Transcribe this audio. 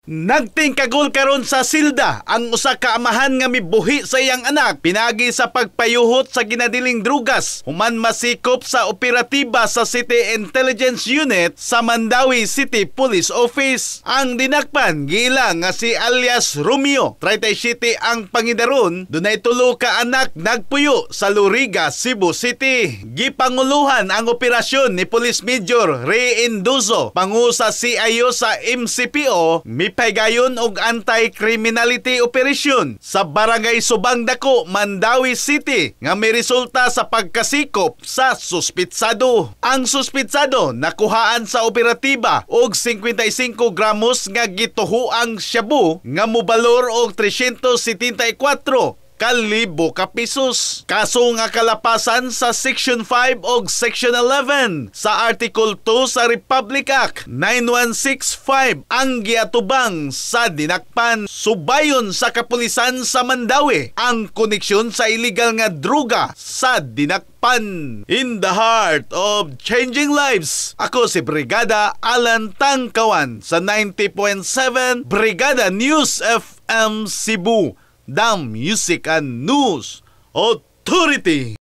Nagtingkagol karon sa silda ang usa ka amahan nga mibuhi sa iyang anak pinagi sa pagpayuhot sa ginadiling drugas human masikop sa operatiba sa City Intelligence Unit sa Mandaue City Police Office. Ang dinakpan giila nga si alias Romeo, 37 ang pangidaron, dunay tulo ka anak, nagpuyo sa Loriga, Cebu City. Gipanguluhan ang operasyon ni Police Major Ray Induso, pangu sa CIU sa MCPO, mipaygayon og anti-criminality operation sa Barangay Subang Dako, Mandaue City nga may resulta sa pagkasikop sa suspitsado. Ang suspitsado nakuhaan sa operatiba og 55 gramos nga gituhuang shabu nga mobalor og 374 kalibo ka pesos. Kaso nga kalapasan sa Section 5 og Section 11 sa Article 2 sa Republic Act 9165 ang giatubang sa dinakpan. Subayon sa kapulisan sa Mandaue ang koneksyon sa illegal nga droga sa dinakpan. In the heart of changing lives, ako si Brigada Alan Tangkawan sa 90.7 Brigada News FM Cebu, the Music and News Authority.